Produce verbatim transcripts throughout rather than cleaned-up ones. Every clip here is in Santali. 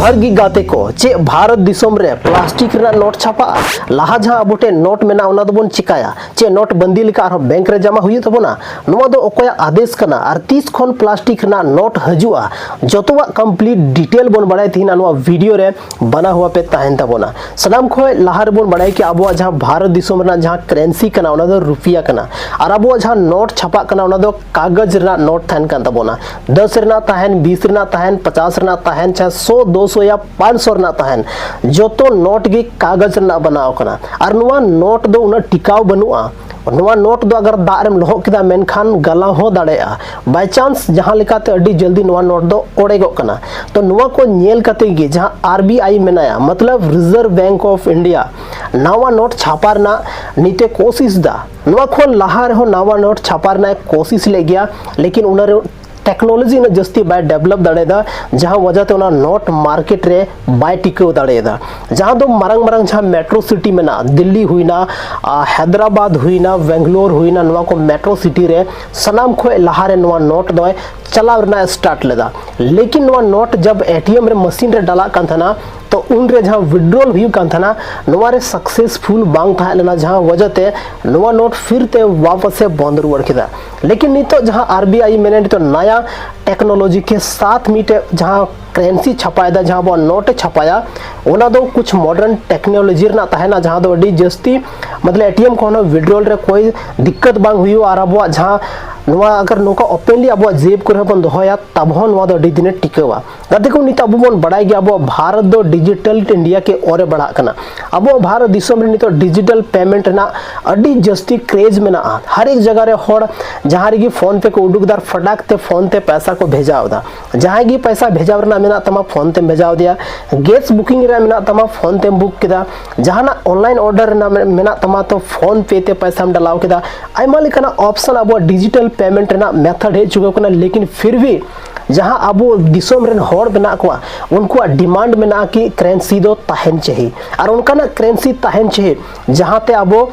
ᱟᱨ ᱜᱤ ᱜᱟᱛᱮ ᱠᱚ, ᱪᱮᱫ ᱵᱷᱟᱨᱚᱛ ᱫᱤᱥᱚᱢ ᱨᱮ ᱯᱞᱟᱥᱴᱤᱠ ᱨᱮᱱᱟᱜ ᱱᱳᱴ ᱪᱷᱟᱯᱟᱜᱼᱟ? ᱞᱟᱦᱟ ᱡᱟᱦᱟᱸ ᱟᱵᱚ ᱴᱷᱮᱱ ᱱᱳᱴ ᱢᱮᱱᱟᱜᱼᱟ, ᱚᱱᱟ ᱫᱚᱵᱚᱱ ᱪᱤᱠᱟᱭᱟ? ᱪᱮᱫ ᱱᱳᱴ ᱵᱟᱱᱫᱤ ᱞᱮᱠᱟ ᱟᱨᱦᱚᱸ ᱵᱮᱝᱠ ᱨᱮ ᱡᱟᱢᱟ ᱦᱩᱭᱩᱜ ᱛᱟᱵᱚᱱᱟ? ᱱᱚᱣᱟ ᱫᱚ ᱚᱠᱚᱭᱟᱜ ᱟᱫᱮᱥ ᱠᱟᱱᱟ ᱟᱨ ᱛᱤᱥ ᱠᱷᱚᱱ ᱯᱞᱟᱥᱴᱤᱠ ᱨᱮᱱᱟᱜ ᱱᱳᱴ ᱦᱤᱡᱩᱜᱼᱟ? ᱡᱚᱛᱚᱣᱟᱜ ᱠᱚᱢᱯᱞᱤᱴ ᱰᱤᱴᱮᱞ ᱵᱚᱱ ᱵᱟᱲᱟᱭ ᱛᱟᱦᱮᱱᱟ ᱱᱚᱣᱟ ᱵᱷᱤᱰᱤᱭᱳ ᱨᱮ᱾ ᱵᱟᱱᱟ ᱦᱩᱭᱟ ᱯᱮ ᱛᱟᱦᱮᱱ ᱛᱟᱵᱚᱱᱟ᱾ ᱥᱟᱱᱟᱢ ᱠᱷᱚᱱ ᱞᱟᱦᱟ ᱨᱮᱵᱚᱱ ᱵᱟᱲᱟᱭ ᱠᱮᱫᱟ ᱟᱵᱚᱣᱟᱜ ᱡᱟᱦᱟᱸ ᱵᱷᱟᱨᱚᱛ ᱫᱤᱥᱚᱢ ᱨᱮᱱᱟᱜ ᱡᱟᱦᱟᱸ ᱠᱟᱨᱮᱱᱥᱤ ᱠᱟᱱᱟ, ᱚᱱᱟ ᱫᱚ ᱨᱩᱯᱤᱭᱟ ᱠᱟᱱᱟ᱾ ᱟᱨ ᱟᱵᱚᱣᱟᱜ ᱡᱟᱦᱟᱸ ᱱᱳᱴ ᱪᱷᱟᱯᱟᱜ ᱠᱟᱱᱟ, ᱚᱱᱟ ᱫᱚ ᱠᱟᱜᱚᱡᱽ ᱨᱮᱱᱟᱜ ᱱᱳᱴ ᱛᱟᱦᱮᱱ ᱠᱟᱱ ᱛᱟᱵᱚᱱᱟ᱾ ᱫᱚᱥ ᱨᱮᱱᱟᱜ ᱛᱟᱦᱮᱱ, ᱵᱤᱥ ᱨᱮᱱᱟᱜ ᱛᱟᱦᱮᱱ, ᱪᱟᱦᱮ ᱥᱚ, ᱫᱩ ᱥᱚ ᱭᱟ ᱯᱟᱸᱪ ᱥᱚ ᱨᱮᱱᱟᱜ ᱛᱟᱦᱮᱱ, ᱡᱚᱛᱚ ᱱᱳᱴ ᱜᱮ ᱠᱟᱜᱚᱡᱽ ᱨᱮᱱᱟᱜ ᱵᱮᱱᱟᱣ ᱠᱟᱱᱟ᱾ ᱟᱨ ᱱᱚᱣᱟ ᱱᱳᱴ ᱫᱚ ᱩᱱᱟᱹᱜ ᱴᱤᱠᱟᱣ ᱵᱟᱹᱱᱩᱜᱼᱟ᱾ ᱱᱚᱣᱟ ᱱᱳᱴ ᱫᱚ ᱟᱜᱟᱨ ᱫᱟᱜ ᱨᱮᱢ ᱞᱚᱦᱚᱫ ᱠᱮᱫᱟ, ᱢᱮᱱᱠᱷᱟᱱ ᱜᱟᱞᱟᱣ ᱦᱚᱸ ᱫᱟᱲᱮᱭᱟᱜᱼᱟ᱾ ᱵᱟᱭ ᱪᱟᱱᱥ ᱡᱟᱦᱟᱸ ᱞᱮᱠᱟᱛᱮ ᱟᱹᱰᱤ ᱡᱚᱞᱫᱤ ᱱᱚᱣᱟ ᱱᱳᱴ ᱫᱚ ᱚᱲᱮᱜᱚᱜ ᱠᱟᱱᱟ᱾ ᱛᱚ ᱱᱚᱣᱟ ᱠᱚ ᱧᱮᱞ ᱠᱟᱛᱮ ᱜᱮ ᱡᱟᱦᱟᱸ ᱟᱨ ᱵᱤ ᱟᱭ ᱢᱮᱱᱟᱭᱟ, ᱢᱚᱛᱞᱚᱵ ᱨᱤᱡᱟᱨᱵᱷ ᱵᱮᱝᱠ ᱚᱯᱷ ᱤᱱᱰᱤᱭᱟ, ᱱᱟᱣᱟ ᱱᱳᱴ ᱪᱷᱟᱯᱟ ᱨᱮᱱᱟᱜ ᱱᱤᱛᱮ ᱠᱳᱥᱤᱥ ᱫᱟ᱾ ᱱᱚᱣᱟ ᱠᱷᱚᱱ ᱞᱟᱦᱟ ᱨᱮᱦᱚᱸ ᱱᱟᱣᱟ ᱱᱳᱴ ᱪᱷᱟᱯᱟ ᱨᱮᱱᱟᱜ ᱮ ᱠᱳᱥᱤᱥ ᱞᱮᱫ ᱜᱮᱭᱟ, ᱞᱮᱠᱤᱱ ᱚᱱᱟ ᱨᱮ ᱴᱮᱠᱱᱳᱞᱚᱡᱤ ᱩᱱᱟᱹᱜ ᱡᱟᱹᱥᱛᱤ ᱵᱟᱭ ᱰᱮᱵᱷᱞᱚᱯ ᱫᱟᱲᱮᱭᱟᱫᱟ, ᱡᱟᱦᱟᱸ ᱣᱟᱡᱟ ᱛᱮ ᱚᱱᱟ ᱱᱳᱴ ᱢᱟᱨᱠᱮᱴ ᱨᱮ ᱵᱟᱭ ᱴᱤᱠᱟᱹᱣ ᱫᱟᱲᱮᱭᱟᱫᱟ᱾ ᱡᱟᱦᱟᱸ ᱫᱚ ᱢᱟᱨᱟᱝ ᱢᱟᱨᱟᱝ ᱡᱟᱦᱟᱸ ᱢᱮᱴᱨᱳ ᱥᱤᱴᱤ ᱢᱮᱱᱟᱜᱼᱟ, ᱫᱤᱞᱞᱤ ᱦᱩᱭᱱᱟ, ᱟ, ᱦᱟᱭᱫᱨᱟᱵᱟᱫᱽ ᱦᱩᱭᱱᱟ, ᱵᱮᱝᱜᱟᱞᱳᱨ ᱦᱩᱭᱱᱟ, ᱱᱚᱣᱟ ᱠᱚ ᱢᱮᱴᱨᱳ ᱥᱤᱴᱤ ᱨᱮ ᱥᱟᱱᱟᱢ ᱠᱷᱚᱱ ᱞᱟᱦᱟ ᱨᱮ ᱱᱚᱣᱟ ᱱᱳᱴ ᱫᱚᱭ ᱪᱟᱞᱟᱣ ᱨᱮᱱᱟᱜ ᱮ ᱥᱴᱟᱨᱴ ᱞᱮᱫᱟ᱾ ᱞᱮᱠᱤᱱ ᱱᱚᱣᱟ ᱱᱳᱴ ᱡᱟᱵ ᱮ ᱴᱤ ᱮᱢ ᱨᱮ ᱢᱟᱥᱤᱱ ᱨᱮ ᱰᱟᱞᱟᱜ ᱠᱟᱱ ᱛᱟᱦᱮᱱᱟ, ᱛᱚ ᱩᱱᱨᱮ ᱡᱟᱦᱟᱸ ᱣᱤᱰᱨᱚᱞ ᱦᱩᱭᱩᱜ ᱠᱟᱱ ᱛᱟᱦᱮᱱᱟ, ᱱᱚᱣᱟ ᱨᱮ ᱥᱟᱠᱥᱮᱥᱯᱷᱩᱞ ᱵᱟᱝ ᱛᱟᱦᱮᱸ ᱞᱮᱱᱟ, ᱡᱟᱦᱟᱸ ᱣᱟᱡᱟ ᱛᱮ ᱱᱚᱣᱟ ᱱᱳᱴ ᱯᱷᱤᱨ ᱛᱮ ᱣᱟᱯᱟᱥ ᱮ ᱵᱚᱱᱫ ᱨᱩᱣᱟᱹᱲ ᱠᱮᱫᱟ᱾ ᱞᱮᱠᱤᱱ ᱱᱤᱛᱚᱜ ᱡᱟᱦᱟᱸ ᱟᱨ ᱵᱤ ᱟᱭ ᱢᱮᱱᱮᱫ ᱱᱤᱛᱚᱜ ᱱᱟᱭᱟ ᱴᱮᱠᱱᱳᱞᱚᱡᱤ ᱠᱮ ᱥᱟᱛᱷ ᱢᱤᱫᱴᱮᱡ ᱡᱟᱦᱟᱸ ᱠᱟᱨᱮᱱᱥᱤ ᱪᱷᱟᱯᱟᱭᱮᱫᱟ, ᱡᱟᱦᱟᱸ ᱟᱵᱚᱣᱟᱜ ᱱᱳᱴ ᱮ ᱪᱷᱟᱯᱟᱭᱟ, ᱚᱱᱟ ᱫᱚ ᱠᱩᱪᱷ ᱢᱚᱰᱟᱨᱱ ᱴᱮᱠᱱᱳᱞᱚᱡᱤ ᱨᱮᱱᱟᱜ ᱛᱟᱦᱮᱱᱟ, ᱡᱟᱦᱟᱸ ᱫᱚ ᱟᱹᱰᱤ ᱡᱟᱹᱥᱛᱤ, ᱢᱚᱛᱞᱚᱵ ᱮ ᱴᱤ ᱮᱢ ᱠᱷᱚᱱ ᱦᱚᱸ ᱣᱤᱰᱨᱚᱞ ᱨᱮ ᱠᱳᱭ ᱫᱤᱠᱠᱟᱛ ᱵᱟᱝ ᱦᱩᱭᱩᱜᱼᱟ᱾ ᱟᱨ ᱟᱵᱚᱣᱟᱜ ᱡᱟᱦᱟᱸ ᱱᱚᱣᱟ ᱟᱜᱟᱨ ᱱᱚᱝᱠᱟ ᱳᱯᱮᱱᱞᱤ ᱟᱵᱚᱣᱟᱜ ᱡᱮᱵᱽ ᱠᱚᱨᱮ ᱦᱚᱸ ᱵᱚᱱ ᱫᱚᱦᱚᱭᱟ, ᱛᱟᱵ ᱦᱚᱸ ᱱᱚᱣᱟ ᱫᱚ ᱟᱹᱰᱤ ᱫᱤᱱᱮ ᱴᱤᱠᱟᱹᱣᱟ᱾ ᱜᱟᱛᱮ ᱠᱚ, ᱱᱤᱛᱚᱜ ᱟᱵᱚ ᱵᱚᱱ ᱵᱟᱲᱟᱭ ᱜᱮᱭᱟ, ᱟᱵᱚᱣᱟᱜ ᱵᱷᱟᱨᱚᱛ ᱫᱚ ᱰᱤᱡᱤᱴᱟᱞ ᱤᱱᱰᱤᱭᱟ ᱠᱮ ᱚᱨ ᱮ ᱵᱟᱲᱦᱟᱜ ᱠᱟᱱᱟ᱾ ᱟᱵᱚᱣᱟᱜ ᱵᱷᱟᱨᱚᱛ ᱫᱤᱥᱚᱢ ᱨᱮ ᱱᱤᱛᱚᱜ ᱰᱤᱡᱤᱴᱟᱞ ᱯᱮᱢᱮᱱᱴ ᱨᱮᱱᱟᱜ ᱟᱹᱰᱤ ᱡᱟᱹᱥᱛᱤ ᱠᱨᱮᱡᱽ ᱢᱮᱱᱟᱜᱼᱟ᱾ ᱦᱟᱨ ᱮᱠ ᱡᱟᱭᱜᱟ ᱨᱮ ᱦᱚᱲ ᱡᱟᱦᱟᱸ ᱨᱮᱜᱮ ᱯᱷᱳᱱ ᱯᱮ ᱠᱚ ᱩᱰᱩᱠ ᱮᱫᱟ, ᱟᱨ ᱯᱷᱚᱴᱟᱠ ᱛᱮ ᱯᱷᱳᱱ ᱛᱮ ᱯᱚᱭᱥᱟ ᱠᱚ ᱵᱷᱮᱡᱟᱣ ᱮᱫᱟ᱾ ᱡᱟᱦᱟᱸᱭ ᱜᱮ ᱯᱚᱭᱥᱟ ᱵᱷᱮᱡᱟᱣ ᱨᱮᱱᱟᱜ ᱢᱮᱱᱟᱜ ᱛᱟᱢᱟ, ᱯᱷᱳᱱ ᱛᱮᱢ ᱵᱷᱮᱡᱟᱣ ᱫᱮᱭᱟ᱾ ᱜᱮᱥ ᱵᱩᱠᱤᱝ ᱨᱮᱱᱟᱜ ᱢᱮᱱᱟᱜ ᱛᱟᱢᱟ, ᱯᱷᱳᱱ ᱛᱮᱢ ᱵᱩᱠ ᱠᱮᱫᱟ᱾ ᱡᱟᱦᱟᱱᱟᱜ ᱚᱱᱞᱟᱭᱤᱱ ᱚᱨᱰᱟᱨ ᱨᱮᱱᱟᱜ ᱢᱮ-, ᱢᱮᱱᱟᱜ ᱛᱟᱢᱟ, ᱛᱚ ᱯᱷᱳᱱ ᱯᱮ ᱛᱮ ᱯᱚᱭᱥᱟᱢ ᱰᱟᱞᱟᱣ ᱠᱮᱫᱟ᱾ ᱟᱭᱢᱟ ᱞᱮᱠᱟᱱᱟᱜ ᱚᱯᱥᱚᱱ ᱟᱵᱚᱣᱟᱜ ᱰᱤᱡᱤᱴᱟᱞ ᱯᱮᱢᱮᱱᱴ ᱨᱮᱱᱟᱜ ᱢᱮᱛᱷᱚᱰ ᱦᱮᱡ ᱪᱩᱠᱟᱹᱣ ᱠᱟᱱᱟ, ᱞᱮᱠᱤᱱ ᱯᱷᱤᱨ ᱵᱷᱤ ᱡᱟᱦᱟᱸ ᱟᱵᱚ ᱫᱤᱥᱚᱢ ᱨᱮᱱ ᱦᱚᱲ ᱢᱮᱱᱟᱜ ᱠᱚᱣᱟ, ᱩᱱᱠᱩᱣᱟᱜ ᱰᱤᱢᱟᱱᱰ ᱢᱮᱱᱟᱜᱼᱟ ᱠᱤ ᱠᱟᱨᱮᱱᱥᱤ ᱫᱚ ᱛᱟᱦᱮᱱ ᱪᱟᱹᱦᱤ, ᱟᱨ ᱚᱱᱠᱟᱱᱟᱜ ᱠᱟᱨᱮᱱᱥᱤ ᱛᱟᱦᱮᱱ ᱪᱟᱹᱦᱤ ᱡᱟᱦᱟᱸᱛᱮ ᱟᱵᱚ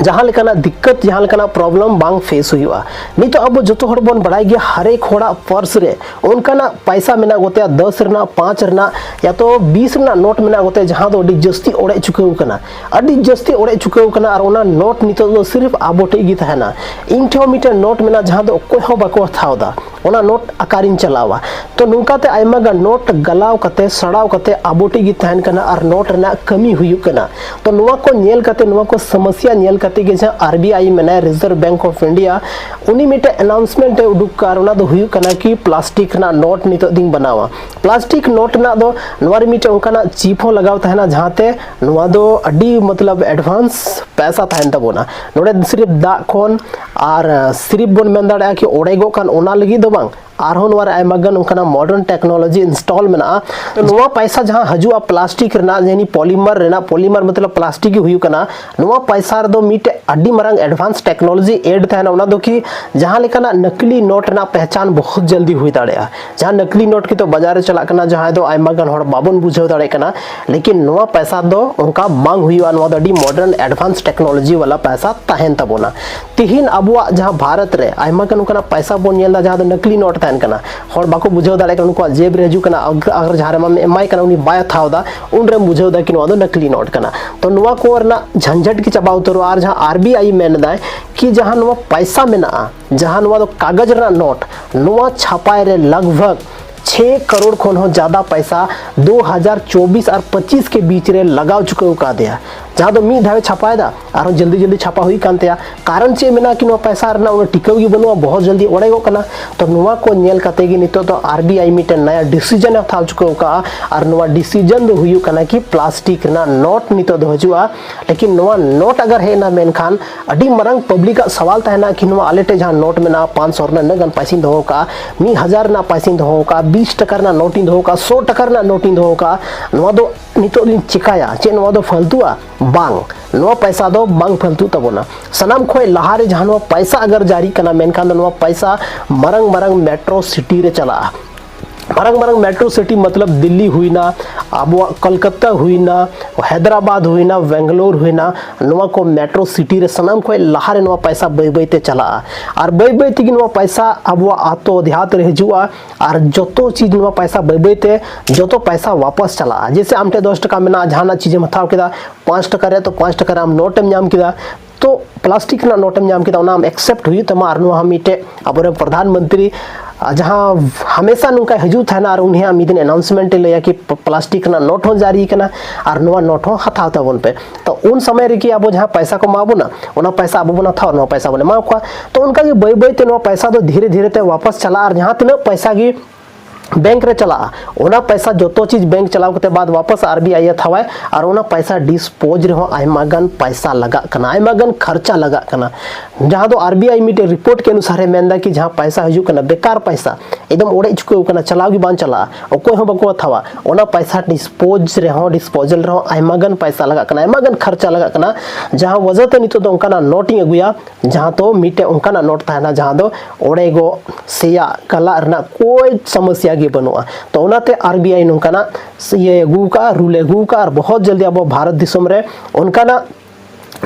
ᱡᱟᱦᱟᱸ ᱞᱮᱠᱟᱱᱟᱜ ᱫᱤᱠᱠᱟᱛ, ᱡᱟᱦᱟᱸ ᱞᱮᱠᱟᱱᱟᱜ problem ᱵᱟᱝ face ᱦᱩᱭᱩᱜᱼᱟ᱾ ᱱᱤᱛᱚᱜ ᱟᱵᱚ ᱡᱚᱛᱚ ᱦᱚᱲ ᱵᱚᱱ ᱵᱟᱲᱟᱭ ᱜᱮᱭᱟ, ᱦᱟᱨᱮᱠ ᱦᱚᱲᱟᱜ purse ᱨᱮ ᱚᱱᱠᱟᱱᱟᱜ ᱯᱟᱭᱥᱟ ᱢᱮᱱᱟᱜ ᱜᱚᱛᱮᱭᱟ, ᱫᱚᱥ ᱨᱮᱱᱟᱜ, ᱯᱟᱸᱪ ᱨᱮᱱᱟᱜ, ᱭᱟ ᱛᱚ ᱵᱤᱥ ᱨᱮᱱᱟᱜ ᱱᱳᱴ ᱢᱮᱱᱟᱜ ᱜᱚᱛᱮᱭᱟ, ᱡᱟᱦᱟᱸ ᱫᱚ ᱟᱹᱰᱤ ᱡᱟᱹᱥᱛᱤ ᱚᱲᱮᱡ ᱪᱩᱠᱟᱹᱣ ᱠᱟᱱᱟ, ᱟᱹᱰᱤ ᱡᱟᱹᱥᱛᱤ ᱚᱲᱮᱡ ᱪᱩᱠᱟᱹᱣ ᱠᱟᱱᱟ᱾ ᱟᱨ ᱚᱱᱟ ᱱᱳᱴ ᱱᱤᱛᱚᱜ ᱫᱚ ᱥᱤᱨᱯᱷ ᱟᱵᱚ ᱴᱷᱮᱡ ᱜᱮ ᱛᱟᱦᱮᱱᱟ᱾ ᱤᱧ ᱴᱷᱮᱱ ᱦᱚᱸ ᱢᱤᱫᱴᱮᱱ ᱱᱳᱴ ᱢᱮᱱᱟᱜᱼᱟ, ᱡᱟᱦᱟᱸ ᱫᱚ ᱚᱠᱚᱭ ᱦᱚᱸ ᱵᱟᱠᱚ ᱦᱟᱛᱟᱣ ᱮᱫᱟ᱾ ᱚᱱᱟ ᱱᱳᱴ ᱚᱠᱟᱨᱤᱧ ᱪᱟᱞᱟᱣᱟ? ᱛᱚ ᱱᱚᱝᱠᱟᱛᱮ ᱟᱭᱢᱟ ᱜᱟᱱ ᱱᱳᱴ ᱜᱟᱞᱟᱣ ᱠᱟᱛᱮ, ᱥᱟᱲᱟᱣ ᱠᱟᱛᱮ ᱟᱵᱚ ᱴᱷᱮᱡ ᱜᱮ ᱛᱟᱦᱮᱱ ᱠᱟᱱᱟ ᱟᱨ ᱱᱳᱴ ᱨᱮᱱᱟᱜ ᱠᱟᱹᱢᱤ ᱦᱩᱭᱩᱜ ᱠᱟᱱᱟ᱾ ᱛᱚ ᱱᱚᱣᱟ ᱠᱚ ᱧᱮᱞ ᱠᱟᱛᱮ, ᱱᱚᱣᱟ ᱠᱚ ᱥᱚᱢᱚᱥᱥᱟ ᱧᱮᱞ ᱠᱟᱛᱮ ᱜᱮ ᱡᱟᱦᱟᱸ R B I ᱢᱮᱱᱟᱭ, Reserve Bank of India, ᱩᱱᱤ ᱢᱤᱫᱴᱮᱱ announcement ᱮ ᱩᱰᱩᱠ ᱠᱟᱜᱼᱟ, ᱟᱨ ᱚᱱᱟ ᱫᱚ ᱦᱩᱭᱩᱜ ᱠᱟᱱᱟ ᱠᱤ plastic ᱨᱮᱱᱟᱜ ᱱᱳᱴ ᱱᱤᱛᱚᱜ ᱫᱤᱱ ᱵᱮᱱᱟᱣᱟ᱾ Plastic ᱱᱳᱴ ᱨᱮᱱᱟᱜ ᱫᱚ ᱱᱚᱣᱟ ᱨᱮ ᱢᱤᱫᱴᱮᱱ ᱚᱱᱠᱟᱱᱟᱜ chip ᱦᱚᱸ ᱞᱟᱜᱟᱣ ᱛᱟᱦᱮᱱᱟ, ᱡᱟᱦᱟᱸᱛᱮ ᱱᱚᱣᱟ ᱫᱚ ᱟᱹᱰᱤ ᱢᱚᱛᱞᱚᱵ advance ᱯᱚᱭᱥᱟ ᱛᱟᱦᱮᱱ ᱛᱟᱵᱚᱱᱟ᱾ ᱱᱚᱰᱮ ᱥᱤᱨᱯ ᱫᱟᱜ ᱠᱷᱚᱱ ᱟᱨ ᱥᱤᱨᱯ ᱵᱚᱱ ᱢᱮᱱ ᱫᱟᱲᱮᱭᱟᱜᱼᱟ ᱠᱤ ᱚᱲᱮᱡᱚᱜ ᱠᱟᱱ, ᱚᱱᱟ ᱞᱟᱹᱜᱤᱫ ᱫᱚ ᱵᱟᱝ, ᱟᱨᱦᱚᱸ ᱱᱚᱣᱟ ᱨᱮ ᱟᱭᱢᱟ ᱜᱟᱱ ᱚᱱᱠᱟᱱᱟᱜ modern technology install ᱢᱮᱱᱟᱜᱼᱟ᱾ ᱛᱚ ᱱᱚᱣᱟ ᱯᱚᱭᱥᱟ ᱡᱟᱦᱟᱸ ᱦᱤᱡᱩᱜᱼᱟ plastic ᱨᱮᱱᱟᱜ, ᱡᱟᱦᱟᱸ polymer ᱨᱮᱱᱟᱜ, polymer ᱢᱚᱛᱞᱚᱵ plastic ᱜᱮ ᱦᱩᱭᱩᱜ ᱠᱟᱱᱟ, ᱱᱚᱣᱟ ᱯᱚᱭᱥᱟ ᱨᱮᱫᱚ ᱢᱤᱫᱴᱮᱡ ᱟᱹᱰᱤ ᱢᱟᱨᱟᱝ advance technology add ᱛᱟᱦᱮᱱᱟ᱾ ᱚᱱᱟ ᱫᱚ ᱠᱤ ᱡᱟᱦᱟᱸ ᱞᱮᱠᱟᱱᱟᱜ ᱱᱟᱠᱞᱤ ᱱᱳᱴ ᱨᱮᱱᱟᱜ ᱯᱮᱦᱪᱟᱱ ᱵᱚᱦᱩᱛ ᱡᱚᱞᱫᱤ ᱦᱩᱭ ᱫᱟᱲᱮᱭᱟᱜᱼᱟ᱾ ᱡᱟᱦᱟᱸ ᱱᱟᱠᱞᱤ ᱱᱳᱴ ᱠᱤ ᱛᱚ ᱵᱟᱡᱟᱨ ᱨᱮ ᱪᱟᱞᱟᱜ ᱠᱟᱱᱟ, ᱡᱟᱦᱟᱸᱭ ᱫᱚ ᱟᱭᱢᱟ ᱜᱟᱱ ᱦᱚᱲ ᱵᱟᱵᱚᱱ ᱵᱩᱡᱷᱟᱹᱣ ᱫᱟᱲᱮᱭᱟᱜ ᱠᱟᱱᱟ, ᱞᱮᱠᱤᱱ ᱱᱚᱣᱟ ᱯᱚᱭᱥᱟ ᱫᱚ ᱚᱱᱠᱟ ᱵᱟᱝ ᱦᱩᱭᱩᱜᱼᱟ᱾ ᱱᱚᱣᱟ ᱫᱚ ᱟᱹᱰᱤ modern advance technology ᱣᱟᱞᱟ ᱯᱚᱭᱥᱟ ᱛᱟᱦᱮᱱ ᱛᱟᱵᱚᱱᱟ᱾ ᱛᱤᱦᱤᱧ ᱟᱵᱚᱣᱟᱜ ᱡᱟᱦᱟᱸ ᱵᱷᱟᱨᱚᱛ ᱨᱮ ᱟᱭᱢᱟ ᱜᱟᱱ ᱚᱱᱠᱟᱱᱟᱜ ᱯᱚᱭᱥᱟ ᱵᱚᱱ ᱧᱮᱞ ᱮᱫᱟ, ᱡᱟᱦᱟᱸ ᱫᱚ ᱱᱟᱠᱞᱤ ᱱᱳᱴ ᱛᱟᱦᱮᱱ ᱠᱟᱱᱟ, ᱦᱚᱲ ᱵᱟᱠᱚ ᱵᱩᱡᱷᱟᱹᱣ ᱫᱟᱲᱮᱭᱟᱜ ᱠᱟᱱᱟ, ᱩᱱᱠᱩᱣᱟᱜ ᱡᱮᱵᱽ ᱨᱮ ᱦᱤᱡᱩᱜ ᱠᱟᱱᱟ, ᱟᱜ-, ᱟᱜᱟᱨ ᱡᱟᱦᱟᱸ ᱨᱮᱢ ᱮᱢᱟᱭ ᱠᱟᱱᱟ ᱩᱱᱤ ᱵᱟᱭ ᱦᱟᱛᱟᱣ ᱮᱫᱟ, ᱩᱱᱨᱮᱢ ᱵᱩᱡᱷᱟᱹᱣ ᱮᱫᱟ ᱠᱤ ᱱᱚᱣᱟ ᱫᱚ ᱱᱟᱠᱞᱤ ᱱᱳᱴ ᱠᱟᱱᱟ᱾ ᱛᱚ ᱱᱚᱣᱟ ᱠᱚ ᱨᱮᱱᱟᱜ ᱡᱷᱟᱱᱡᱷᱟᱴ ᱜᱮ ᱪᱟᱵᱟ ᱩᱛᱟᱹᱨᱚᱜᱼᱟ᱾ ᱟᱨ ᱡᱟᱦᱟᱸ R B I ᱢᱮᱱ ᱮᱫᱟᱭ ᱠᱤ ᱡᱟᱦᱟᱸ ᱱᱚᱣᱟ ᱯᱚᱭᱥᱟ ᱢᱮᱱᱟᱜᱼᱟ, ᱡᱟᱦᱟᱸ ᱱᱚᱣᱟ ᱫᱚ ᱠᱟᱜᱚᱡᱽ ᱨᱮᱱᱟᱜ ᱱᱳᱴ, ᱱᱚᱣᱟ ᱪᱷᱟᱯᱟᱭ ᱨᱮ ᱞᱟᱜᱽ ᱵᱷᱟᱜᱽ ᱪᱷᱮ ᱠᱟᱨᱳᱲ ᱠᱷᱚᱱ ᱦᱚᱸ ᱡᱟᱫᱟ ᱯᱚᱭᱥᱟ ᱫᱩ ᱦᱟᱡᱟᱨ ᱪᱚᱵᱵᱤᱥ ᱟᱨ ᱯᱚᱸᱪᱤᱥ ᱠᱮ ᱵᱤᱪ ᱨᱮ ᱞᱟᱜᱟᱣ ᱪᱩᱠᱟᱹᱣ ᱠᱟᱫᱮᱭᱟ᱾ ᱡᱟᱦᱟᱸ ᱫᱚ ᱢᱤᱫ ᱫᱷᱟᱣᱮ ᱪᱷᱟᱯᱟᱭᱮᱫᱟ, ᱟᱨᱦᱚᱸ ᱡᱚᱞᱫᱤ ᱡᱚᱞᱫᱤ ᱪᱷᱟᱯᱟ ᱦᱩᱭᱩᱜ ᱠᱟᱱ ᱛᱟᱭᱟ᱾ ᱠᱟᱨᱚᱱ ᱪᱮᱫ ᱢᱮᱱᱟᱜᱼᱟ ᱠᱤ ᱱᱚᱣᱟ ᱯᱚᱭᱥᱟ ᱨᱮᱱᱟᱜ ᱩᱱᱟᱹᱜ ᱴᱤᱠᱟᱹᱣ ᱜᱮ ᱵᱟᱹᱱᱩᱜᱼᱟ, ᱵᱚᱦᱚᱛ ᱡᱚᱞᱫᱤ ᱚᱲᱮᱡᱚᱜ ᱠᱟᱱᱟ᱾ ᱛᱚ ᱱᱚᱣᱟ ᱠᱚ ᱧᱮᱞ ᱠᱟᱛᱮ ᱜᱮ ᱱᱤᱛᱚᱜ ᱫᱚ R B I ᱢᱤᱫᱴᱮᱱ ᱱᱟᱭᱟ decision ᱮ ᱦᱟᱛᱟᱣ ᱪᱩᱠᱟᱹᱣ ᱠᱟᱜᱼᱟ, ᱟᱨ ᱱᱚᱣᱟ decision ᱫᱚ ᱦᱩᱭᱩᱜ ᱠᱟᱱᱟ ᱠᱤ plastic ᱨᱮᱱᱟᱜ ᱱᱳᱴ ᱱᱤᱛᱚᱜ ᱫᱚ ᱦᱤᱡᱩᱜᱼᱟ᱾ ᱞᱮᱠᱤᱱ ᱱᱚᱣᱟ ᱱᱳᱴ ᱟᱜᱟᱨ ᱦᱮᱡ ᱮᱱᱟ, ᱢᱮᱱᱠᱷᱟᱱ ᱟᱹᱰᱤ ᱢᱟᱨᱟᱝ ᱯᱟᱵᱽᱞᱤᱠ ᱟᱜ ᱥᱟᱣᱟᱞ ᱛᱟᱦᱮᱱᱟ ᱠᱤ ᱱᱚᱣᱟ ᱟᱞᱮ ᱴᱷᱮᱱ ᱡᱟᱦᱟᱸ ᱱᱳᱴ ᱢᱮᱱᱟᱜᱼᱟ, ᱯᱟᱸᱪᱥᱚ ᱨᱮᱱᱟᱜ ᱱᱤᱱᱟᱹᱜ ᱜᱟᱱ ᱯᱚᱭᱥᱟᱧ ᱫᱚᱦᱚ ᱠᱟᱜᱼᱟ, ᱢᱤᱫ ᱦᱟᱡᱟᱨ ᱨᱮᱱᱟᱜ ᱯᱚᱭᱥᱟᱧ ᱫᱚᱦᱚ ᱠᱟᱜᱼᱟ, ᱵᱤᱥ ᱴᱟᱠᱟ ᱨᱮᱱᱟᱜ ᱱᱳᱴ ᱤᱧ ᱫᱚᱦᱚ ᱠᱟᱜᱼᱟ, ᱥᱚ ᱴᱟᱠᱟ ᱨᱮᱱᱟᱜ ᱱᱳᱴ ᱤᱧ ᱫᱚᱦᱚ ᱠᱟᱜᱼᱟ, ᱱᱚᱣᱟ ᱫᱚ ᱱᱤᱛᱚᱜ ᱞᱤᱧ ᱪᱮᱠᱟᱭᱟ, ᱪᱮᱫ ᱱᱚᱣᱟ ᱫᱚ ᱯᱷᱟᱹᱞᱛᱩᱜᱼᱟ? ᱵᱟᱝ, ᱱᱚᱣᱟ ᱯᱚᱭᱥᱟ ᱫᱚ ᱵᱟᱝ ᱯᱷᱟᱹᱞᱛᱩᱜ ᱛᱟᱵᱚᱱᱟ᱾ ᱥᱟᱱᱟᱢ ᱠᱷᱚᱱ ᱞᱟᱦᱟᱨᱮ ᱡᱟᱦᱟᱸ ᱱᱚᱣᱟ ᱯᱚᱭᱥᱟ ᱟᱜᱟᱨ ᱡᱟᱹᱨᱤᱜ ᱠᱟᱱᱟ, ᱢᱮᱱᱠᱷᱟᱱ ᱫᱚ ᱱᱚᱣᱟ ᱯᱚᱭᱥᱟ ᱢᱟᱨᱟᱝ ᱢᱟᱨᱟᱝ ᱢᱮᱴᱨᱳ ᱥᱤᱴᱤ ᱨᱮ ᱪᱟᱞᱟᱜᱼᱟ᱾ ᱢᱟᱨᱟᱝ ᱢᱟᱨᱟᱝ ᱢᱮᱴᱨᱳ ᱥᱤᱴᱤ, ᱢᱚᱛᱞᱚᱵ ᱫᱤᱞᱞᱤ ᱦᱩᱭᱱᱟ, ᱟᱵᱚᱣᱟᱜ ᱠᱚᱞᱠᱟᱛᱟ ᱦᱩᱭᱱᱟ, ᱦᱟᱭᱫᱨᱟᱵᱟᱫᱽ ᱦᱩᱭᱱᱟ, ᱵᱮᱝᱜᱟᱞᱳᱨ ᱦᱩᱭᱱᱟ, ᱱᱚᱣᱟ ᱠᱚ ᱢᱮᱴᱨᱳ ᱥᱤᱴᱤ ᱨᱮ ᱥᱟᱱᱟᱢ ᱠᱷᱚᱱ ᱞᱟᱦᱟᱨᱮ ᱱᱚᱣᱟ ᱯᱟᱭᱥᱟ ᱵᱟᱹᱭ ᱵᱟᱹᱭ ᱛᱮ ᱪᱟᱞᱟᱜᱼᱟ᱾ ᱟᱨ ᱵᱟᱹᱭ ᱵᱟᱹᱭ ᱛᱮᱜᱮ ᱱᱚᱣᱟ ᱯᱟᱭᱥᱟ ᱟᱵᱚᱣᱟᱜ ᱟᱛᱳ ᱫᱮᱦᱟᱛ ᱨᱮ ᱦᱤᱡᱩᱜᱼᱟ᱾ ᱟᱨ ᱡᱚᱛᱚ ᱪᱤᱡᱽ, ᱱᱚᱣᱟ ᱯᱟᱭᱥᱟ ᱵᱟᱹᱭ ᱵᱟᱹᱭ ᱛᱮ ᱡᱚᱛᱚ ᱯᱟᱭᱥᱟ ᱣᱟᱯᱟᱥ ᱪᱟᱞᱟᱜᱼᱟ᱾ ᱡᱮᱭᱥᱮ, ᱟᱢ ᱴᱷᱮᱱ ᱫᱚᱥ ᱴᱟᱠᱟ ᱢᱮᱱᱟᱜᱼᱟ, ᱡᱟᱦᱟᱱᱟᱜ ᱪᱤᱡᱽ ᱮᱢ ᱦᱟᱛᱟᱣ ᱠᱮᱫᱟ ᱯᱟᱸᱪ ᱴᱟᱠᱟ ᱨᱮ, ᱛᱚ ᱯᱟᱸᱪ ᱴᱟᱠᱟ ᱨᱮ ᱟᱢ ᱱᱳᱴ ᱮᱢ ᱧᱟᱢ ᱠᱮᱫᱟ, ᱛᱚ ᱯᱞᱟᱥᱴᱤᱠ ᱨᱮᱱᱟᱜ ᱱᱳᱴ ᱮᱢ ᱧᱟᱢ ᱠᱮᱫᱟ, ᱚᱱᱟ ᱟᱢ ᱮᱠᱥᱮᱯᱴ ᱦᱩᱭᱩᱜ ᱛᱟᱢᱟ᱾ ᱟᱨ ᱱᱚᱣᱟ ᱦᱚᱸ ᱢᱤᱫᱴᱮᱡ ᱟᱵᱚᱨᱮᱱ ᱯᱨᱚᱫᱷᱟᱱ ᱢᱚᱱᱛᱨᱤ, ᱟᱨ ᱡᱟᱦᱟᱸ ᱦᱟᱢᱮᱥᱟ ᱱᱚᱝᱠᱟ ᱦᱤᱡᱩᱜ ᱛᱟᱦᱮᱱᱟ, ᱟᱨ ᱩᱱᱤ ᱦᱟᱸᱜ ᱢᱤᱫ ᱫᱤᱱ ᱟᱱᱟᱣᱩᱱᱥᱢᱮᱱᱴ ᱮ ᱞᱟᱹᱭᱟ ᱠᱤ ᱯ-, ᱯᱞᱟᱥᱴᱤᱠ ᱨᱮᱱᱟᱜ ᱱᱳᱴ ᱦᱚᱸ ᱡᱟᱹᱨᱤ ᱠᱟᱱᱟ, ᱟᱨ ᱱᱚᱣᱟ ᱱᱳᱴ ᱦᱚᱸ ᱦᱟᱛᱟᱣ ᱛᱟᱵᱚᱱ ᱯᱮ᱾ ᱛᱚ ᱩᱱ ᱥᱚᱢᱚᱭ ᱨᱮᱜᱮ ᱟᱵᱚ ᱡᱟᱦᱟᱸ ᱯᱚᱭᱥᱟ ᱠᱚ ᱮᱢᱟ ᱵᱚᱱᱟ, ᱚᱱᱟ ᱯᱚᱭᱥᱟ ᱟᱵᱚ ᱵᱚᱱ ᱦᱟᱛᱟᱣᱟ, ᱱᱚᱣᱟ ᱯᱚᱭᱥᱟ ᱵᱚᱱ ᱮᱢᱟ ᱠᱚᱣᱟ᱾ ᱛᱚ ᱚᱱᱠᱟ ᱜᱮ ᱵᱟᱹᱭ ᱵᱟᱹᱭ ᱛᱮ ᱱᱚᱣᱟ ᱯᱚᱭᱥᱟ ᱫᱚ ᱫᱷᱤᱨᱮ ᱫᱷᱤᱨᱮ ᱛᱮ ᱣᱟᱯᱟᱥ ᱪᱟᱞᱟᱜᱼᱟ, ᱟᱨ ᱡᱟᱦᱟᱸ ᱛᱤᱱᱟᱹᱜ ᱯᱚᱭᱥᱟ ᱜᱮ ᱵᱮᱝᱠ ᱨᱮ ᱪᱟᱞᱟᱜᱼᱟ, ᱚᱱᱟ ᱯᱚᱭᱥᱟ ᱡᱚᱛᱚ ᱪᱤᱡᱽ ᱵᱮᱝᱠ ᱪᱟᱞᱟᱣ ᱠᱟᱛᱮ ᱵᱟᱫ ᱣᱟᱯᱟᱥ ᱟᱨ ᱵᱤ ᱟᱭ ᱮ ᱦᱟᱛᱟᱣᱟᱭ, ᱟᱨ ᱚᱱᱟ ᱯᱚᱭᱥᱟ ᱰᱤᱥᱯᱳᱡᱽ ᱨᱮᱦᱚᱸ ᱟᱭᱢᱟ ᱜᱟᱱ ᱯᱚᱭᱥᱟ ᱞᱟᱜᱟᱜ ᱠᱟᱱᱟ, ᱟᱭᱢᱟ ᱜᱟᱱ ᱠᱷᱚᱨᱪᱟ ᱞᱟᱜᱟᱜ ᱠᱟᱱᱟ᱾ ᱡᱟᱦᱟᱸ ᱫᱚ ᱟᱨ ᱵᱤ ᱟᱭ ᱢᱤᱫᱴᱮᱡ ᱨᱤᱯᱳᱨᱴ ᱠᱮ ᱚᱱᱩᱥᱟᱨᱮ ᱢᱮᱱᱫᱟ ᱠᱤ ᱡᱟᱦᱟᱸ ᱯᱚᱭᱥᱟ ᱦᱤᱡᱩᱜ ᱠᱟᱱᱟ, ᱵᱮᱠᱟᱨ ᱯᱚᱭᱥᱟ, ᱮᱠᱫᱚᱢ ᱚᱲᱮᱡ ᱪᱩᱠᱟᱹᱣ ᱠᱟᱱᱟ, ᱪᱟᱞᱟᱣ ᱜᱮ ᱵᱟᱝ ᱪᱟᱞᱟᱜᱼᱟ, ᱚᱠᱚᱭ ᱦᱚᱸ ᱵᱟᱠᱚ ᱦᱟᱛᱟᱣᱟ᱾ ᱚᱱᱟ ᱯᱚᱭᱥᱟ ᱰᱤᱥᱯᱳᱡᱽ ᱨᱮᱦᱚᱸ, ᱰᱤᱥᱯᱳᱡᱟᱞ ᱨᱮᱦᱚᱸ ᱟᱭᱢᱟ ᱜᱟᱱ ᱯᱚᱭᱥᱟ ᱞᱟᱜᱟᱜ ᱠᱟᱱᱟ, ᱟᱭᱢᱟ ᱜᱟᱱ ᱠᱷᱚᱨᱪᱟ ᱞᱟᱜᱟᱜ ᱠᱟᱱᱟ᱾ ᱡᱟᱦᱟᱸ ᱣᱟᱡᱟᱦ ᱛᱮ ᱱᱤᱛᱚᱜ ᱫᱚ ᱚᱱᱠᱟᱱᱟᱜ ᱱᱳᱴ ᱤᱧ ᱟᱹᱜᱩᱭᱟ, ᱡᱟᱦᱟᱸ ᱫᱚ ᱢᱤᱫᱴᱮᱡ ᱚᱱᱠᱟᱱᱟᱜ ᱱᱳᱴ ᱛᱟᱦᱮᱱᱟ ᱡᱟᱦᱟᱸ ᱫᱚ ᱚᱲᱮᱡᱚᱜ, ᱥᱮᱭᱟᱜ, ᱜᱟᱞᱟᱜ ᱨᱮᱱᱟᱜ ᱠᱳᱭ ᱥᱚᱢᱚᱥᱭᱟ ᱜᱮ ᱵᱟᱹᱱᱩᱜᱼᱟ᱾ ᱛᱚ ᱚᱱᱟᱛᱮ ᱟᱨ ᱵᱤ ᱟᱭ ᱱᱚᱝᱠᱟᱱᱟᱜ ᱤᱭᱟᱹ ᱟᱹᱜᱩ ᱠᱟᱜᱼᱟ, ᱨᱩᱞ ᱮ ᱟᱹᱜᱩ ᱠᱟᱜᱼᱟ, ᱟᱨ ᱵᱚᱦᱚᱛ ᱡᱚᱞᱫᱤ ᱟᱵᱚ ᱵᱷᱟᱨᱚᱛ ᱫᱤᱥᱚᱢ ᱨᱮ ᱚᱱᱠᱟᱱᱟᱜ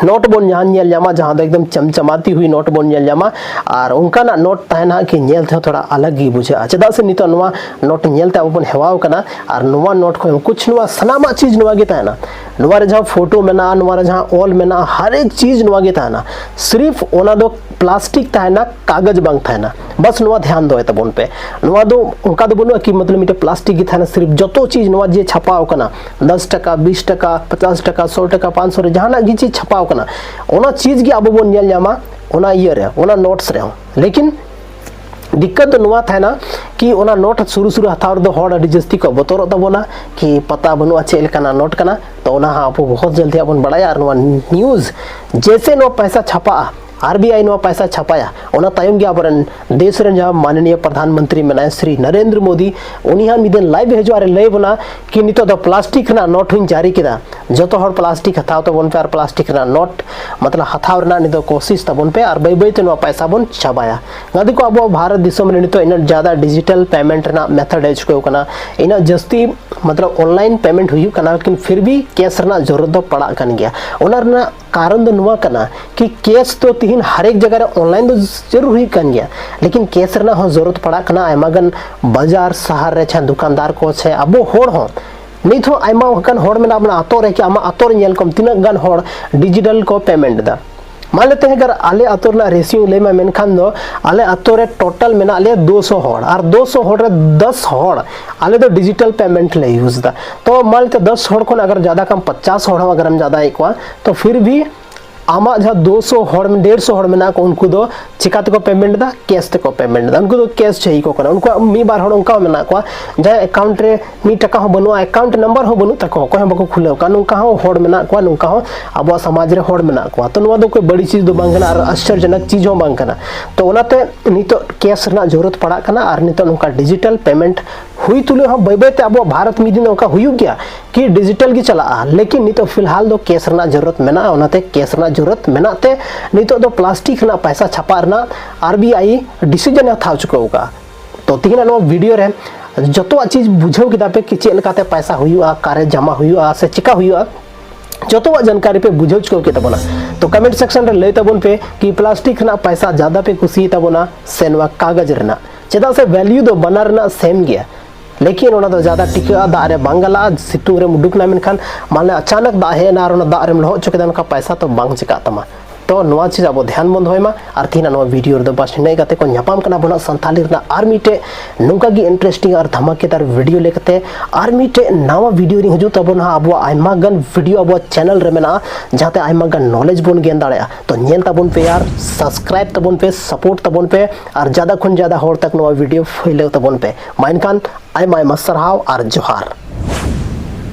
ᱱᱳᱴ ᱵᱚᱱ ᱧᱟᱢ, ᱧᱮᱞ ᱧᱟᱢᱟ, ᱡᱟᱦᱟᱸ ᱫᱚ ᱮᱠᱫᱚᱢ ᱪᱟᱢᱪᱟᱢᱟᱛᱤ ᱦᱩᱭ ᱱᱳᱴ ᱵᱚᱱ ᱧᱮᱞ ᱧᱟᱢᱟ᱾ ᱟᱨ ᱚᱱᱠᱟᱱᱟᱜ ᱱᱳᱴ ᱛᱟᱦᱮᱱᱟ ᱠᱤ, ᱧᱮᱞ ᱛᱮᱦᱚᱸ ᱛᱷᱚᱲᱟ ᱟᱞᱟᱜᱽ ᱜᱮ ᱵᱩᱡᱷᱟᱹᱜᱼᱟ᱾ ᱪᱮᱫᱟᱜ ᱥᱮ ᱱᱤᱛᱚᱜ ᱱᱚᱣᱟ ᱱᱳᱴ ᱧᱮᱞ ᱛᱮ ᱟᱵᱚ ᱵᱚᱱ ᱦᱮᱣᱟᱣ ᱠᱟᱱᱟ, ᱟᱨ ᱱᱚᱣᱟ ᱱᱳᱴ ᱠᱷᱚᱱ ᱠᱩᱪ ᱱᱚᱣᱟ ᱥᱟᱱᱟᱢᱟᱜ ᱪᱤᱡᱽ ᱱᱚᱣᱟ ᱜᱮ ᱛᱟᱦᱮᱱᱟ᱾ ᱱᱚᱣᱟ ᱨᱮ ᱡᱟᱦᱟᱸ ᱯᱷᱳᱴᱳ ᱢᱮᱱᱟᱜᱼᱟ, ᱱᱚᱣᱟ ᱨᱮ ᱡᱟᱦᱟᱸ ᱚᱞ ᱢᱮᱱᱟᱜᱼᱟ, ᱦᱟᱨ ᱮᱠ ᱪᱤᱡᱽ ᱱᱚᱣᱟ ᱜᱮ ᱛᱟᱦᱮᱱᱟ᱾ ᱥᱤᱨᱤᱯ ᱚᱱᱟ ᱫᱚ ᱯᱞᱟᱥᱴᱤᱠ ᱛᱟᱦᱮᱱᱟ, ᱠᱟᱜᱚᱡᱽ ᱵᱟᱝ ᱛᱟᱦᱮᱱᱟ᱾ ᱵᱟᱥ ᱱᱚᱣᱟ ᱫᱷᱮᱭᱟᱱ ᱫᱚᱦᱚᱭ ᱛᱟᱵᱚᱱ ᱯᱮ᱾ ᱱᱚᱣᱟ ᱫᱚ ᱚᱱᱠᱟ ᱫᱚ ᱵᱟᱹᱱᱩᱜᱼᱟ ᱠᱤ ᱢᱚᱛᱞᱚᱵ ᱢᱤᱫᱴᱮᱱ ᱯᱞᱟᱥᱴᱤᱠ ᱜᱮ ᱛᱟᱦᱮᱱᱟ, ᱥᱤᱨᱤᱯ ᱡᱚᱛᱚ ᱪᱤᱡᱽ ᱱᱚᱣᱟ ᱡᱮ ᱪᱷᱟᱯᱟᱣ ᱠᱟᱱᱟ, ᱫᱚᱥ ᱴᱟᱠᱟ, ᱵᱤᱥ ᱴᱟᱠᱟ, ᱯᱚᱪᱟᱥ ᱴᱟᱠᱟ, ᱥᱚ ᱴᱟᱠᱟ, ᱯᱟᱸᱪᱥᱚ ᱨᱮ ᱡᱟᱦᱟᱱᱟᱜ ᱜᱮ ᱪᱤᱡᱽ ᱪᱷᱟᱯᱟᱣ ᱠᱟᱱᱟ, ᱚᱱᱟ ᱪᱤᱡᱽ ᱜᱮ ᱟᱵᱚ ᱵᱚᱱ ᱧᱮᱞ ᱧᱟᱢᱟ ᱚᱱᱟ ᱤᱭᱟᱹ ᱨᱮ, ᱚᱱᱟ ᱱᱳᱴᱥ ᱨᱮᱦᱚᱸ᱾ ᱞᱮᱠᱤᱱ ᱫᱤᱠᱠᱟᱛ ᱫᱚ ᱱᱚᱣᱟ ᱛᱟᱦᱮᱱᱟ ᱠᱤ ᱚᱱᱟ ᱱᱳᱴ ᱥᱩᱨᱩ ᱥᱩᱨᱩ ᱦᱟᱛᱟᱣ ᱨᱮᱫᱚ ᱦᱚᱲ ᱟᱹᱰᱤ ᱡᱟᱹᱥᱛᱤ ᱠᱚ ᱵᱚᱛᱚᱨᱚᱜ ᱛᱟᱵᱚᱱᱟ ᱠᱤ ᱯᱟᱛᱟ ᱵᱟᱹᱱᱩᱜᱼᱟ ᱪᱮᱫ ᱞᱮᱠᱟᱱᱟᱜ ᱱᱳᱴ ᱠᱟᱱᱟ᱾ ᱛᱚ ᱚᱱᱟ ᱦᱚᱸ ᱟᱵᱚ ᱵᱚᱦᱚᱛ ᱡᱚᱞᱫᱤ ᱦᱟᱸᱜ ᱵᱚᱱ ᱵᱟᱲᱟᱭᱟ᱾ ᱟᱨ ᱱᱚᱣᱟ ᱱᱤᱭᱩᱡᱽ ᱡᱮᱭᱥᱮ ᱱᱚᱣᱟ ᱯᱚᱭᱥᱟ ᱪᱷᱟᱯᱟᱜᱼᱟ, ᱟᱨ ᱵᱤ ᱟᱭ ᱱᱚᱣᱟ ᱯᱟᱭᱥᱟ ᱪᱷᱟᱯᱟᱭᱟ, ᱚᱱᱟ ᱛᱟᱭᱚᱢ ᱜᱮ ᱟᱵᱚᱨᱮᱱ ᱫᱮᱥ ᱨᱮᱱ ᱡᱟᱦᱟᱸ ᱢᱟᱱᱱᱤᱭᱚ ᱯᱨᱚᱫᱷᱟᱱ ᱢᱚᱱᱛᱨᱤ ᱢᱮᱱᱟᱭᱟ ᱥᱨᱤ ᱱᱚᱨᱮᱱᱫᱨᱚ ᱢᱳᱫᱤ, ᱩᱱᱤ ᱦᱟᱸᱜ ᱢᱤᱫ ᱫᱤᱱ ᱞᱟᱭᱤᱵᱷ ᱮ ᱦᱤᱡᱩᱜᱼᱟ ᱟᱨ ᱮ ᱞᱟᱹᱭ ᱵᱚᱱᱟ ᱠᱤ ᱱᱤᱛᱚᱜ ᱫᱚ ᱯᱞᱟᱥᱴᱤᱠ ᱨᱮᱱᱟᱜ ᱱᱳᱴ ᱦᱚᱧ ᱡᱟᱹᱨᱤ ᱠᱮᱫᱟ, ᱡᱚᱛᱚ ᱦᱚᱲ ᱯᱞᱟᱥᱴᱤᱠ ᱦᱟᱛᱟᱣ ᱛᱟᱵᱚᱱ ᱯᱮ ᱟᱨ ᱯᱞᱟᱥᱴᱤᱠ ᱨᱮᱱᱟᱜ ᱱᱳᱴ ᱢᱚᱛᱞᱚᱵ ᱦᱟᱛᱟᱣ ᱨᱮᱱᱟᱜ ᱱᱤᱛᱚᱜ ᱠᱳᱥᱤᱥ ᱛᱟᱵᱚᱱ ᱯᱮ ᱟᱨ ᱵᱟᱹᱭ ᱵᱟᱹᱭ ᱛᱮ ᱱᱚᱣᱟ ᱯᱟᱭᱥᱟ ᱵᱚᱱ ᱪᱟᱵᱟᱭᱟ᱾ ᱜᱟᱛᱮ ᱠᱚ, ᱟᱵᱚᱣᱟᱜ ᱵᱷᱟᱨᱚᱛ ᱫᱤᱥᱚᱢ ᱨᱮ ᱱᱤᱛᱚᱜ ᱤᱱᱟᱹᱜ ᱡᱟᱫᱟ ᱰᱤᱡᱤᱴᱟᱞ ᱯᱮᱢᱮᱱᱴ ᱨᱮᱱᱟᱜ ᱢᱮᱛᱷᱚᱰ ᱦᱮᱡ ᱪᱩᱠᱟᱹᱣ ᱠᱟᱱᱟ, ᱤᱱᱟᱹᱜ ᱡᱟᱹᱥᱛᱤ ᱢᱚᱛᱞᱚᱵ ᱚᱱᱞᱟᱭᱤᱱ ᱯᱮᱢᱮᱱᱴ ᱦᱩᱭᱩᱜ ᱠᱟᱱᱟ, ᱞᱮᱠᱤᱱ ᱯᱷᱤᱨ ᱵᱷᱤ ᱠᱮᱥ ᱨᱮᱱᱟᱜ ᱡᱚᱨᱩᱨᱟᱛ ᱫᱚ ᱯᱟᱲᱟᱜ ᱠᱟᱱ ᱜᱮᱭᱟ᱾ ᱚᱱᱟ ᱨᱮᱱᱟᱜ ᱠᱟᱨᱚᱱ ᱫᱚ ᱱᱚᱣᱟ ᱠᱟᱱᱟ ᱠᱤ ᱠᱮᱥ ᱫᱚ ᱛᱤᱦᱤᱧ ᱦᱟᱨᱮᱠ ᱡᱟᱭᱜᱟ ᱨᱮ ᱚᱱᱞᱟᱭᱤᱱ ᱫᱚ ᱡᱟᱹᱨᱩᱲ ᱦᱩᱭᱩᱜ ᱠᱟᱱ ᱜᱮᱭᱟ, ᱞᱮᱠᱤᱱ ᱠᱮᱥ ᱨᱮᱱᱟᱜ ᱦᱚᱸ ᱡᱚᱨᱩᱨᱟᱛ ᱯᱟᱲᱟᱜ ᱠᱟᱱᱟ᱾ ᱟᱭᱢᱟ ᱜᱟᱱ ᱵᱟᱡᱟᱨ ᱥᱟᱦᱟᱨ ᱨᱮ ᱪᱮ ᱫᱚᱠᱟᱱᱫᱟᱨ ᱠᱚ ᱪᱮ ᱟᱵᱚ ᱦᱚᱲ ᱦᱚᱸ ᱱᱤᱛ ᱦᱚᱸ ᱟᱭᱢᱟ ᱚᱱᱠᱟᱱ ᱦᱚᱲ ᱢᱮᱱᱟᱜ ᱵᱚᱱᱟ ᱟᱛᱳ ᱨᱮ, ᱠᱤ ᱟᱢᱟᱜ ᱟᱛᱳ ᱨᱮ ᱧᱮᱞ ᱠᱚᱢ ᱛᱤᱱᱟᱹᱜ ᱜᱟᱱ ᱦᱚᱲ ᱰᱤᱡᱤᱴᱟᱞ ᱠᱚ ᱯᱮᱢᱮᱱᱴ ᱮᱫᱟ᱾ ᱢᱟᱱ ᱞᱮᱛᱮ ᱦᱮᱸ, ᱟᱜᱟᱨ ᱟᱞᱮ ᱟᱛᱳ ᱨᱮᱱᱟᱜ ᱨᱮᱥᱤᱭᱳ ᱞᱟᱹᱭ ᱢᱟ, ᱢᱮᱱᱠᱷᱟᱱ ᱫᱚ ᱟᱞᱮ ᱟᱛᱳ ᱨᱮ ᱴᱳᱴᱟᱞ ᱢᱮᱱᱟᱜ ᱞᱮᱭᱟ ᱫᱩᱥᱚ ᱦᱚᱲ, ᱟᱨ ᱫᱩᱥᱚ ᱦᱚᱲ ᱨᱮ ᱫᱚᱥ ᱦᱚᱲ ᱟᱞᱮ ᱫᱚ ᱰᱤᱡᱤᱴᱟᱞ ᱯᱮᱢᱮᱱᱴ ᱞᱮ ᱤᱭᱩᱡᱽ ᱮᱫᱟ᱾ ᱛᱚ ᱢᱟᱱ ᱞᱮᱛᱮ ᱫᱚᱥ ᱦᱚᱲ ᱠᱷᱚᱱ ᱟᱜᱟᱨ ᱡᱟᱫᱟ ᱠᱟᱢ ᱯᱚᱪᱟᱥ ᱦᱚᱲ ᱦᱚᱸ ᱟᱜᱟᱨᱮᱢ ᱡᱟᱫᱟᱭᱮᱫ ᱠᱚᱣᱟ, ᱛᱚ ᱯᱷᱤᱨ ᱵᱷᱤ ᱟᱢᱟᱜ ᱡᱟᱦᱟᱸ ᱫᱩᱥᱚ ᱦᱚᱲ, ᱰᱮᱲᱥᱚ ᱦᱚᱲ ᱢᱮᱱᱟᱜ ᱠᱚ, ᱩᱱᱠᱩ ᱫᱚ ᱪᱤᱠᱟ ᱛᱮᱠᱚ ᱯᱮᱢᱮᱱᱴ ᱮᱫᱟ? ᱠᱮᱥ ᱛᱮᱠᱚ ᱯᱮᱢᱮᱱᱴ ᱮᱫᱟ᱾ ᱩᱱᱠᱩ ᱫᱚ ᱠᱮᱥ ᱪᱟᱹᱦᱤ ᱠᱚ ᱠᱟᱱᱟ᱾ ᱩᱱᱠᱩᱣᱟᱜ ᱢᱤᱫ ᱵᱟᱨ ᱦᱚᱲ ᱚᱱᱠᱟ ᱦᱚᱸ ᱢᱮᱱᱟᱜ ᱠᱚᱣᱟ, ᱡᱟᱦᱟᱸᱭ ᱮᱠᱟᱣᱩᱱᱴ ᱨᱮ ᱢᱤᱫ ᱴᱟᱠᱟ ᱦᱚᱸ ᱵᱟᱹᱱᱩᱜᱼᱟ, ᱮᱠᱟᱣᱩᱱᱴ ᱱᱟᱢᱵᱟᱨ ᱦᱚᱸ ᱵᱟᱹᱱᱩᱜ ᱛᱟᱠᱚᱣᱟ, ᱚᱠᱚᱭ ᱦᱚᱸ ᱵᱟᱠᱚ ᱠᱷᱩᱞᱟᱹᱣ ᱠᱟᱜᱼᱟ᱾ ᱱᱚᱝᱠᱟ ᱦᱚᱸ ᱦᱚᱲ ᱢᱮᱱᱟᱜ ᱠᱚᱣᱟ, ᱱᱚᱝᱠᱟ ᱦᱚᱸ ᱟᱵᱚᱣᱟᱜ ᱥᱚᱢᱟᱡᱽ ᱨᱮ ᱦᱚᱲ ᱢᱮᱱᱟᱜ ᱠᱚᱣᱟ᱾ ᱛᱚ ᱱᱚᱣᱟ ᱫᱚ ᱠᱳᱭ ᱵᱟᱹᱲᱤᱡ ᱪᱤᱡᱽ ᱫᱚ ᱵᱟᱝ ᱠᱟᱱᱟ ᱟᱨ ᱟᱥᱪᱚᱨᱡᱚᱱᱚᱠ ᱪᱤᱡᱽ ᱦᱚᱸ ᱵᱟᱝ ᱠᱟᱱᱟ᱾ ᱛᱚ ᱚᱱᱟᱛᱮ ᱱᱤᱛᱚᱜ ᱠᱮᱥ ᱨᱮᱱᱟᱜ ᱡᱚᱨᱩᱨᱟᱛ ᱯᱟᱲᱟᱜ ᱠᱟᱱᱟ ᱟᱨ ᱱᱤᱛᱚᱜ ᱱᱚᱝᱠᱟ ᱰᱤᱡᱤᱴᱟᱞ ᱯᱮᱢᱮᱱᱴ ᱦᱩᱭ ᱛᱩᱞᱩᱡ ᱦᱚᱸ ᱵᱟᱹᱭ ᱵᱟᱹᱭ ᱛᱮ ᱟᱵᱚᱣᱟᱜ ᱵᱷᱟᱨᱚᱛ ᱢᱤᱫ ᱫᱤᱱ ᱚᱱᱠᱟ ᱦᱩᱭᱩᱜ ᱜᱮᱭᱟ ᱠᱤ ᱰᱤᱡᱤᱴᱟᱞ ᱜᱮ ᱪᱟᱞᱟᱜᱼᱟ, ᱞᱮᱠᱤᱱ ᱱᱤᱛᱚᱜ ᱯᱷᱤᱞᱦᱟᱞ ᱫᱚ ᱠᱮᱥ ᱨᱮᱱᱟᱜ ᱡᱚᱨᱩᱨᱟᱛ ᱢᱮᱱᱟᱜᱼᱟ᱾ ᱚᱱᱟᱛᱮ ᱠᱮᱥ ᱨᱮᱱᱟᱜ ᱡᱚᱨᱩᱨᱟᱛ ᱢᱮᱱᱟᱜ ᱛᱮ ᱱᱤᱛᱚᱜ ᱫᱚ ᱯᱞᱟᱥᱴᱤᱠ ᱨᱮᱱᱟᱜ ᱯᱟᱭᱥᱟ ᱪᱷᱟᱯᱟ ᱨᱮᱱᱟᱜ ᱟᱨ ᱵᱤ ᱟᱭ ᱰᱤᱥᱤᱡᱚᱱ ᱮ ᱦᱟᱛᱟᱣ ᱪᱩᱠᱟᱹᱣ ᱟᱠᱟᱫᱼᱟ᱾ ᱛᱚ ᱛᱤᱦᱤᱧᱟᱜ ᱱᱚᱣᱟ ᱵᱷᱤᱰᱤᱭᱳ ᱨᱮ ᱡᱚᱛᱚᱣᱟᱜ ᱪᱤᱡᱽ ᱵᱩᱡᱷᱟᱹᱣ ᱠᱮᱫᱟ ᱯᱮ ᱠᱤ ᱪᱮᱫ ᱞᱮᱠᱟᱛᱮ ᱯᱟᱭᱥᱟ ᱦᱩᱭᱩᱜᱼᱟ, ᱚᱠᱟᱨᱮ ᱡᱚᱢᱟ ᱦᱩᱭᱩᱜᱼᱟ ᱥᱮ ᱪᱮᱠᱟ ᱦᱩᱭᱩᱜᱼᱟ, ᱡᱚᱛᱚᱣᱟᱜ ᱡᱟᱱᱠᱟᱨᱤ ᱯᱮ ᱵᱩᱡᱷᱟᱹᱣ ᱪᱩᱠᱟᱹᱣ ᱠᱮᱫ ᱛᱟᱵᱚᱱᱟ᱾ ᱛᱚ ᱠᱚᱢᱮᱱᱴ ᱥᱮᱠᱥᱚᱱ ᱨᱮ ᱞᱟᱹᱭ ᱛᱟᱵᱚᱱ ᱯᱮ ᱠᱤ ᱯᱞᱟᱥᱴᱤᱠ ᱨᱮᱱᱟᱜ ᱯᱟᱭᱥᱟ ᱡᱟᱫᱟ ᱯᱮ ᱠᱩᱥᱤᱭᱟᱜ ᱛᱟᱵᱚᱱᱟ ᱥᱮ ᱱᱚᱣᱟ ᱠᱟᱜᱚᱡᱽ ᱨᱮᱱᱟᱜ, ᱪᱮᱫᱟᱜ ᱥᱮ ᱵᱷᱮᱞᱭᱩ ᱫᱚ ᱵᱟᱱᱟᱨ ᱨᱮᱱᱟᱜ ᱥᱮᱢ ᱜᱮᱭᱟ᱾ ᱞᱮᱠᱤᱱ ᱚᱱᱟ ᱫᱚ ᱡᱟᱫᱟ ᱴᱤᱠᱟᱹᱜᱼᱟ, ᱫᱟᱜ ᱨᱮ ᱵᱟᱝ ᱜᱟᱞᱟᱜᱼᱟ, ᱥᱤᱛᱩᱝ ᱨᱮᱢ ᱩᱰᱩᱠ ᱮᱱᱟ, ᱢᱮᱱᱠᱷᱟᱱ ᱢᱟᱱᱮ ᱟᱪᱟᱱᱚᱠ ᱫᱟᱜ ᱦᱮᱡ ᱮᱱᱟ ᱟᱨ ᱚᱱᱟ ᱫᱟᱜ ᱨᱮᱢ ᱞᱚᱦᱚᱫ ᱦᱚᱪᱚ ᱠᱮᱫᱟ, ᱚᱱᱠᱟ ᱯᱟᱭᱥᱟ ᱛᱚ ᱵᱟᱝ ᱪᱤᱠᱟᱹᱜ ᱛᱟᱢᱟ᱾ ᱛᱚ ᱱᱚᱣᱟ ᱪᱤᱡᱽ ᱟᱵᱚ ᱫᱷᱮᱭᱟᱱ ᱵᱚᱱ ᱫᱚᱦᱚᱭ ᱢᱟ᱾ ᱟᱨ ᱛᱤᱦᱤᱧᱟᱜ ᱱᱚᱣᱟ ᱵᱷᱤᱰᱤᱭᱳ ᱨᱮᱫᱚ ᱵᱟᱥ ᱱᱤᱱᱟᱹᱜ ᱠᱟᱛᱮ ᱠᱚ ᱧᱟᱯᱟᱢ ᱠᱟᱱᱟ ᱟᱵᱚᱱᱟᱜ ᱥᱟᱱᱛᱟᱞᱤ ᱨᱮᱱᱟᱜ ᱟᱨ ᱢᱤᱫᱴᱮᱡ ᱱᱚᱝᱠᱟ ᱜᱮ ᱤᱱᱴᱟᱨᱮᱥᱴᱤᱝ ᱟᱨ ᱫᱷᱟᱢᱟᱠᱮᱫᱟᱨ ᱵᱷᱤᱰᱤᱭᱳ ᱞᱮᱠᱟᱛᱮ᱾ ᱟᱨ ᱢᱤᱫᱴᱮᱡ ᱱᱟᱣᱟ ᱵᱷᱤᱰᱤᱭᱳ ᱨᱤᱧ ᱦᱤᱡᱩᱜ ᱛᱟᱵᱚᱱᱟ ᱦᱟᱸᱜ, ᱟᱵᱚᱣᱟᱜ ᱟᱭᱢᱟ ᱜᱟᱱ ᱵᱷᱤᱰᱤᱭᱳ ᱟᱵᱚᱣᱟᱜ ᱪᱮᱱᱮᱞ ᱨᱮ ᱢᱮᱱᱟᱜᱼᱟ, ᱡᱟᱦᱟᱸᱛᱮ ᱟᱭᱢᱟ ᱜᱟᱱ ᱱᱚᱞᱮᱡᱽ ᱵᱚᱱ ᱜᱮᱱ ᱫᱟᱲᱮᱭᱟᱜᱼᱟ᱾ ᱛᱚ ᱧᱮᱞ ᱛᱟᱵᱚᱱ ᱯᱮ ᱟᱨ ᱥᱟᱵᱥᱠᱨᱟᱭᱤᱵ ᱛᱟᱵᱚᱱ ᱯᱮ, ᱥᱟᱯᱳᱨᱴ ᱛᱟᱵᱚᱱ ᱯᱮ ᱟᱨ ᱡᱟᱫᱟ ᱠᱷᱚᱱ ᱡᱟᱫᱟ ᱦᱚᱲ ᱛᱟᱠ ᱱᱚᱣᱟ ᱵᱷᱤᱰᱤᱭᱳ ᱯᱷᱟᱹᱭᱞᱟᱹᱣ ᱛᱟᱵᱚᱱ ᱯᱮ᱾ ᱢᱟ ᱮᱱᱠᱷᱟᱱ ᱟᱭᱢᱟ ᱟᱭᱢᱟ ᱥᱟᱨᱦᱟᱣ ᱟᱨ ᱡᱚᱦᱟᱨ᱾